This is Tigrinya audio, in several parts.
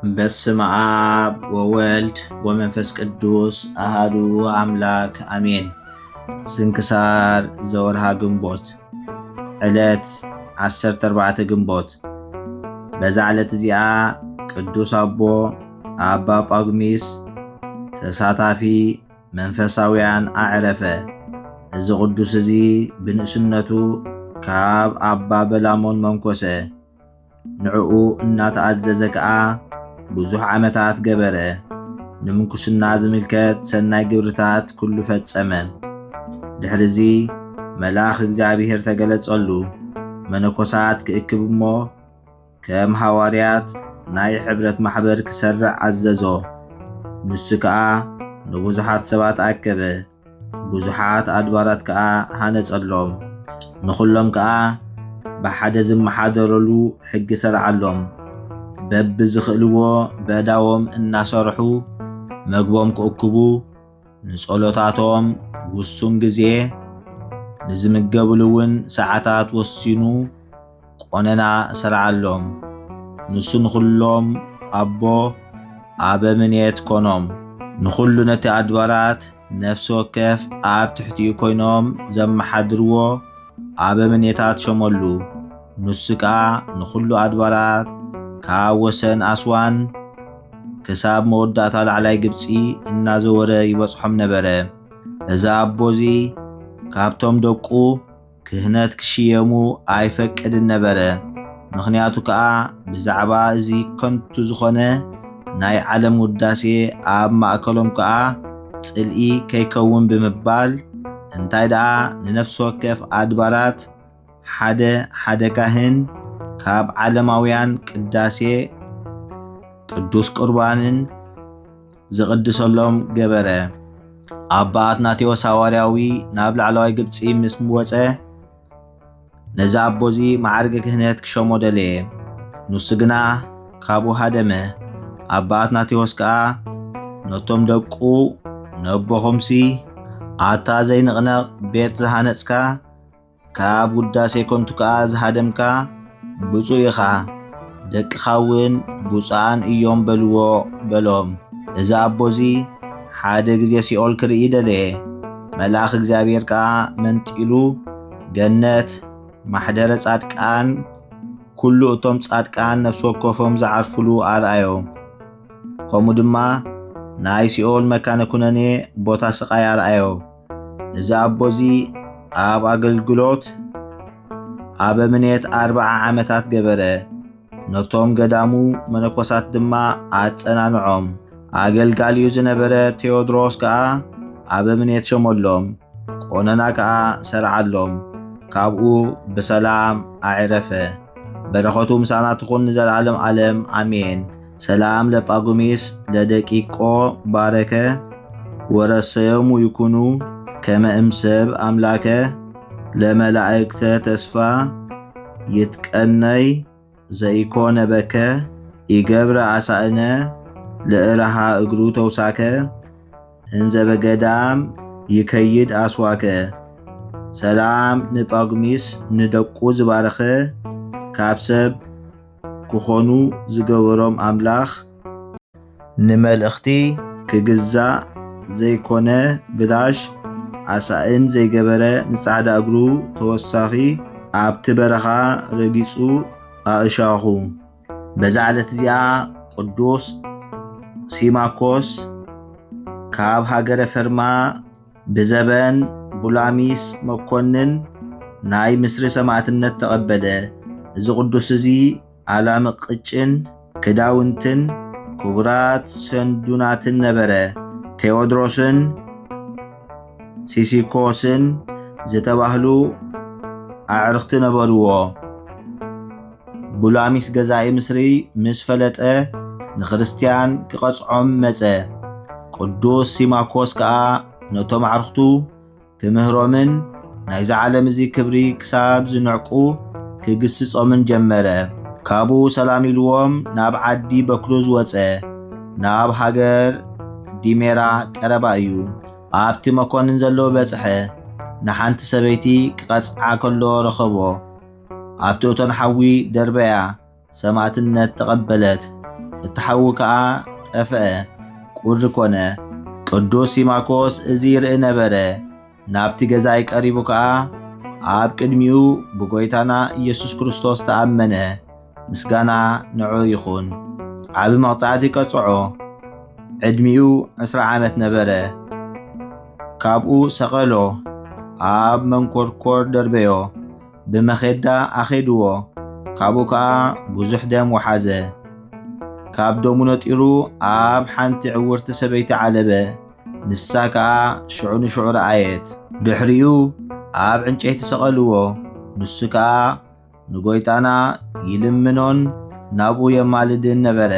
በስመ አብ ወወልድ ወመንፈስ ቅዱስ አሃዱ አምላክ አሜን። ስንክሳር ዘወርሃ ግንቦት፣ ዕለት ዓሰርተ ኣርባዕተ ግንቦት። በዛ ዕለት እዚኣ ቅዱስ ኣቦ ኣባ ጳጉሚስ ተሳታፊ መንፈሳውያን ኣዕረፈ። እዚ ቅዱስ እዚ ብንእስነቱ ካብ ኣባ በላሞን መንኮሰ። ንዕኡ እናተኣዘዘ ከኣ ብዙሕ ዓመታት ገበረ። ንምንኩስና ዝምልከት ሰናይ ግብርታት ኩሉ ፈጸመ። ድሕርዚ መልኣኽ እግዚኣብሔር ተገለጸሉ። መነኮሳት ክእክብ እሞ ከም ሃዋርያት ናይ ሕብረት ማሕበር ክሰርዕ ኣዘዞ። ንሱ ከኣ ንብዙሓት ሰባት ኣከበ። ብዙሓት ኣድባራት ከኣ ሃነጸሎም። ንኹሎም ከኣ ብሓደ ዝመሓደረሉ ሕጊ ሰርዓሎም። በብዝኽእልዎ በዳዎም እናሰርሑ መግቦም ክእክቡ፣ ንጸሎታቶም ውሱን ግዜ፣ ንዝምገብሉ እውን ሰዓታት ወሲኑ ቆነና ሰርዓሎም። ንሱ ንኹሎም ኣቦ ኣበምኔት ኮኖም። ንኹሉ ነቲ ኣድባራት ነፍሲ ወከፍ ኣብ ትሕቲኡ ኮይኖም ዘመሓድርዎ ኣበምኔታት ሸመሉ። ንሱ ከኣ ንኹሉ ኣድባራት ካብ ወሰን ኣስዋን ክሳብ መወዳእታ ላዕላይ ግብጺ እናዘወረ ይበጽሖም ነበረ። እዚ ኣቦ እዚ ካብቶም ደቁ ክህነት ክሽየሙ ኣይፈቅድን ነበረ። ምኽንያቱ ከኣ ብዛዕባ እዚ ከንቱ ዝኾነ ናይ ዓለም ውዳሴ ኣብ ማእከሎም ከኣ ጽልኢ ከይከውን ብምባል፣ እንታይ ደኣ ንነፍሲ ወከፍ ኣድባራት ሓደ ሓደ ካህን ካብ ዓለማውያን ቅዳሴ ቅዱስ ቁርባንን ዝቕድሰሎም ገበረ። ኣባ ኣትናቴዎስ ሃዋርያዊ ናብ ላዕለዋይ ግብጺ ምስ ወጸ፣ ነዚ ኣቦ እዚ መዓርገ ክህነት ክሸሞ ደለየ። ንሱ ግና ካብኡ ሃደመ። ኣባ ኣትናቴዎስ ከኣ ነቶም ደቁ፣ ነቦኹምሲ ኣታ ዘይንቕነቕ ቤት ዝሃነጽካ፣ ካብ ውዳሴ ከንቱ ከኣ ዝሃደምካ ብፁዕ ኢኻ፣ ደቅኻ እውን ብፁዓን እዮም በልዎ በሎም። እዚ ኣቦ እዚ ሓደ ግዜ ሲኦል ክርኢ ደለየ። መልኣኽ እግዚኣብሔር ከኣ መንጢሉ ገነት ማሕደረ ጻድቃን ኩሉ እቶም ጻድቃን ነፍሲ ወከፎም ዝዓርፉሉ ኣርኣዮ። ከምኡ ድማ ናይ ሲኦል መካነ ኩነኔ ቦታ ስቓይ ኣርኣዮ። እዚ ኣቦ እዚ ኣብ ኣገልግሎት ኣበምኔት ኣርብዓ ዓመታት ገበረ። ነቶም ገዳሙ መነኮሳት ድማ ኣጸናንዖም። ኣገልጋሊኡ ዝነበረ ቴዎድሮስ ከኣ ኣበምኔት ሸመሎም። ቆነና ከኣ ሰርዓሎም። ካብኡ ብሰላም ኣዕረፈ። በረኸቱ ምሳና ትኹን ንዘለዓለም ዓለም ኣሜን። ሰላም ለጳጉሚስ ለደቂቆ ባረከ ወረሰዮሙ ይኩኑ ከመ እምሰብ ኣምላከ ለመላእክተ ተስፋ ይትቀነይ ዘኢኮነ በከ ኢገብረ ኣሳእነ ለእረሃ እግሩ ተውሳከ እንዘ በገዳም ይከይድ ኣስዋከ። ሰላም ንጳጉሚስ ንደቁ ዝባረኸ ካብ ሰብ ክኾኑ ዝገበሮም ኣምላኽ ንመልእኽቲ ክግዛእ ዘይኮነ ብላሽ ኣሳእን ዘይገበረ ንጻዕዳ እግሩ ተወሳኺ ኣብቲ በረኻ ረጊጹ ኣእሻኹ። በዛ ዕለት እዚኣ ቅዱስ ሲማኮስ ካብ ሃገረ ፈርማ ብዘበን ቡላሚስ መኮንን ናይ ምስሪ ሰማዕትነት ተቐበለ። እዚ ቅዱስ እዚ ኣላሚ ቅጭን ክዳውንትን ክቡራት ሰንዱናትን ነበረ። ቴዎድሮስን ሲሲኮስን ዝተባህሉ ኣዕርኽቲ ነበርዎ። ቡላሚስ ገዛኢ ምስሪ ምስ ፈለጠ ንክርስትያን ክቐጽዖም መጸ። ቅዱስ ሲማኮስ ከኣ ነቶም ኣዕርኽቱ ክምህሮምን ናይዚ ዓለም እዚ ክብሪ ክሳብ ዝንዕቁ ክግስጾምን ጀመረ። ካብኡ ሰላም ኢልዎም ናብ ዓዲ በክሩዝ ወጸ። ናብ ሃገር ዲሜራ ቀረባ እዩ። ኣብቲ መኮንን ዘለዎ በጽሐ። ንሓንቲ ሰበይቲ ክቐጽዓ ከሎ ረኸቦ። ኣብቲ እቶን ሓዊ ደርበያ ሰማዕትነት ተቐበለት። እቲ ሓዊ ከኣ ጠፍአ፣ ቁሪ ኮነ። ቅዱስ ሲማኮስ እዚ ይርኢ ነበረ። ናብቲ ገዛይ ቀሪቡ ከኣ ኣብ ቅድሚኡ ብጎይታና ኢየሱስ ክርስቶስ ተኣመነ። ምስጋና ንዑ ይኹን። ዓቢ መቕጻዕቲ ቀጽዖ። ዕድሚኡ ዕስራ ዓመት ነበረ። ካብኡ ሰቐሎ፣ ኣብ መንኮርኮር ደርበዮ፣ ብመኼዳ ኣኼድዎ። ካብኡ ከኣ ብዙሕ ደም ወሓዘ። ካብ ደሙ ነጢሩ ኣብ ሓንቲ ዕውርቲ ሰበይቲ ዓለበ። ንሳ ከኣ ሽዑ ንሽዑ ረኣየት። ድሕሪኡ ኣብ ዕንጨይቲ ሰቐልዎ። ንሱ ከኣ ንጎይታና ይልምኖን ናብኡ የማልድን ነበረ።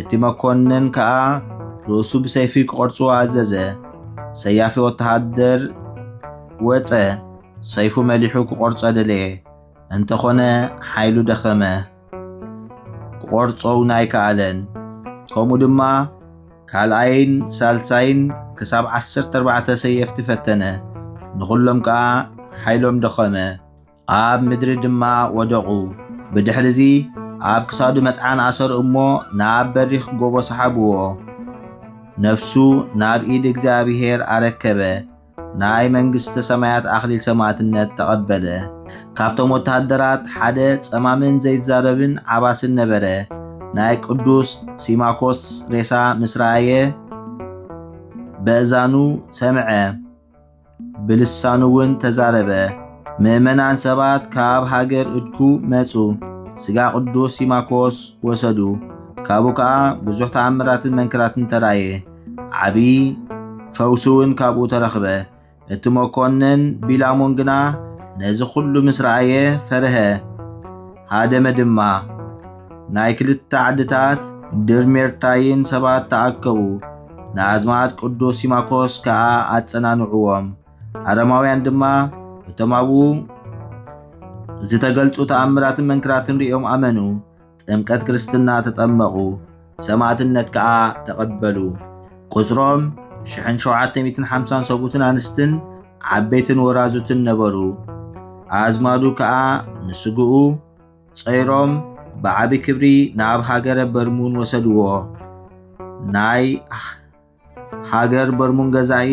እቲ መኮንን ከኣ ርእሱ ብሰይፊ ክቖርጽዎ ኣዘዘ። ሰያፊ ወተሃደር ወጸ። ሰይፉ መሊሑ ክቖርጾ ደለየ። እንተኾነ ሓይሉ ደኸመ። ክቖርጾ እውን ኣይከኣለን። ከምኡ ድማ ካልኣይን ሳልሳይን ክሳብ ዓሰርተ ኣርባዕተ ሰየፍቲ ፈተነ። ንኹሎም ከኣ ሓይሎም ደኸመ። ኣብ ምድሪ ድማ ወደቑ። ብድሕርዚ ኣብ ክሳዱ መጽዓን ኣሰሩ እሞ ናብ በሪኽ ጎቦ ሰሓብዎ። ነፍሱ ናብ ኢድ እግዚኣብሔር ኣረከበ። ናይ መንግስተ ሰማያት ኣኽሊል ሰማዕትነት ተቐበለ። ካብቶም ወተሃደራት ሓደ ጸማምን ዘይዛረብን ዓባስን ነበረ። ናይ ቅዱስ ሲማኮስ ሬሳ ምስ ረኣየ በእዛኑ ሰምዐ፣ ብልሳኑ እውን ተዛረበ። ምእመናን ሰባት ካብ ሃገር እድኩ መጹ። ስጋ ቅዱስ ሲማኮስ ወሰዱ። ካብኡ ከኣ ብዙሕ ተኣምራትን መንክራትን ተራእየ። ዓቢ ፈውሲ እውን ካብኡ ተረኽበ። እቲ መኮንን ቢላሞን ግና ነዚ ኩሉ ምስ ረኣየ ፈርሀ፣ ሃደመ ድማ። ናይ ክልተ ዓድታት ድርሜርታይን ሰባት ተኣከቡ። ንኣዝማድ ቅዱስ ሲማኮስ ከኣ ኣጸናንዕዎም። ኣረማውያን ድማ እቶም ኣብኡ ዝተገልጹ ተኣምራትን መንክራትን ሪኦም ኣመኑ። ጥምቀት ክርስትና ተጠመቑ። ሰማዕትነት ከኣ ተቐበሉ። ቁጽሮም ሽሕን ሸውዓተ ሚእትን ሓምሳን ሰብኡትን ኣንስትን ዓበይትን ወራዙትን ነበሩ። ኣዝማዱ ከኣ ንስግኡ ጸይሮም ብዓቢ ክብሪ ናብ ሃገረ በርሙን ወሰድዎ። ናይ ሃገር በርሙን ገዛኢ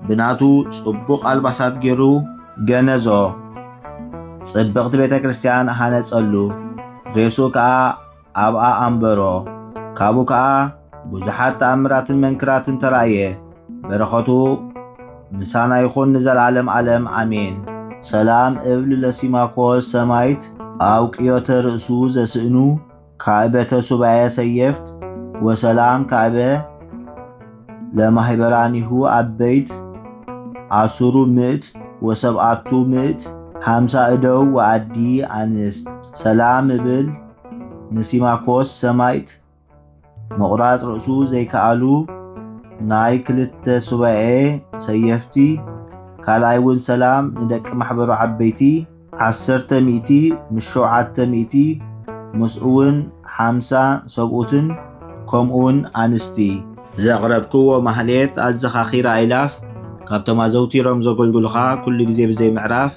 ብናቱ ጽቡቕ ኣልባሳት ገይሩ ገነዞ። ጽብቕቲ ቤተ ክርስቲያን ሃነጸሉ። ሬስኡ ከኣ ኣብኣ ኣንበሮ። ካብኡ ከኣ ብዙሓት ተኣምራትን መንክራትን ተራእየ። በረኸቱ ምሳና ይኹን ንዘለዓለም ዓለም ኣሜን። ሰላም እብል ለሲማኮስ ሰማይት ኣውቅዮተ ርእሱ ዘስእኑ ካዕበተ ሱባኤ ሰየፍት ወሰላም ካዕበ ለማህበራኒሁ ኣበይት ኣሱሩ ምእት ወሰብኣቱ ምእት ሃምሳ እደው ወኣዲ ኣንስት። ሰላም እብል ንሲማኮስ ሰማይት ምቑራጽ ርእሱ ዘይከኣሉ ናይ ክልተ ሱባኤ ሰየፍቲ። ካልኣይ እውን ሰላም ንደቂ ማሕበሩ ዓበይቲ ዓሰርተ ሚእቲ ምስ ሸውዓተ ሚእቲ ምስኡ እውን ሓምሳ ሰብኡትን ከምኡውን ኣንስቲ። ዘቕረብክዎ ማህሌት ኣዘኻኺራ ኣይላፍ ካብቶም ኣዘውቲሮም ዘገልግሉኻ ኩሉ ግዜ ብዘይ ምዕራፍ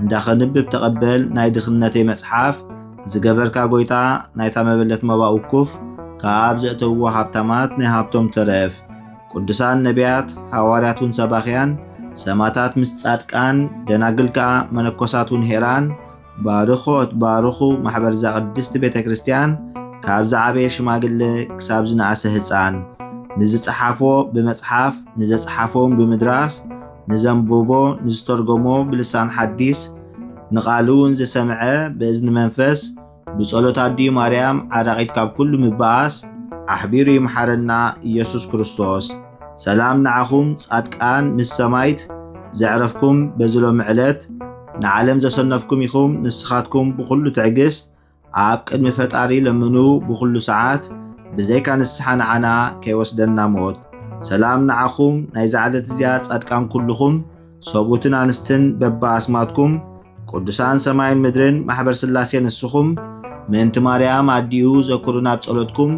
እንዳኸንብብ ተቐበል ናይ ድኽነተይ መጽሓፍ ዝገበርካ ጎይታ ናይታ መበለት መባኡ ኩፍ ካብ ዘእተውዎ ሃብታማት ናይ ሃብቶም ተረፍ። ቅዱሳን ነቢያት፣ ሃዋርያት እውን ሰባኽያን፣ ሰማዕታት ምስ ጻድቃን፣ ደናግል ከኣ መነኮሳት እውን ሄራን፣ ባርኾት ባርኹ ማሕበር እዛ ቅድስቲ ቤተ ክርስቲያን ካብ ዝዓበየ ሽማግለ ክሳብ ዝነኣሰ ህጻን። ንዝጸሓፎ ብመጽሓፍ፣ ንዘጽሓፎም ብምድራስ፣ ንዘንብቦ ንዝተርጎሞ ብልሳን ሓዲስ፣ ንቓሉ እውን ዝሰምዐ ብእዝኒ መንፈስ፣ ብጸሎት ኣዲኡ ማርያም ዓራቒት ካብ ኩሉ ምብኣስ ኣሕቢሩ ይምሓረና ኢየሱስ ክርስቶስ። ሰላም ንዓኹም ጻድቃን ምስ ሰማይት ዘዕረፍኩም በዚ ሎሚ ዕለት ንዓለም ዘሰነፍኩም ኢኹም። ንስኻትኩም ብኹሉ ትዕግስት ኣብ ቅድሚ ፈጣሪ ለምኑ ብኹሉ ሰዓት ብዘይካ ንስሓ ንዓና ከይወስደና ሞት። ሰላም ንዓኹም ናይዛ ዕለት እዚኣ ጻድቃን ኩልኹም ሰብኡትን ኣንስትን በብኣስማትኩም ቅዱሳን ሰማይን ምድርን ማሕበር ስላሴ ንስኹም ምእንቲ ማርያም ኣዲኡ ዘክሩና ኣብ ጸሎትኩም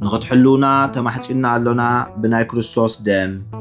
ንኽትሕልውና ተማሕጺና ኣሎና ብናይ ክርስቶስ ደም።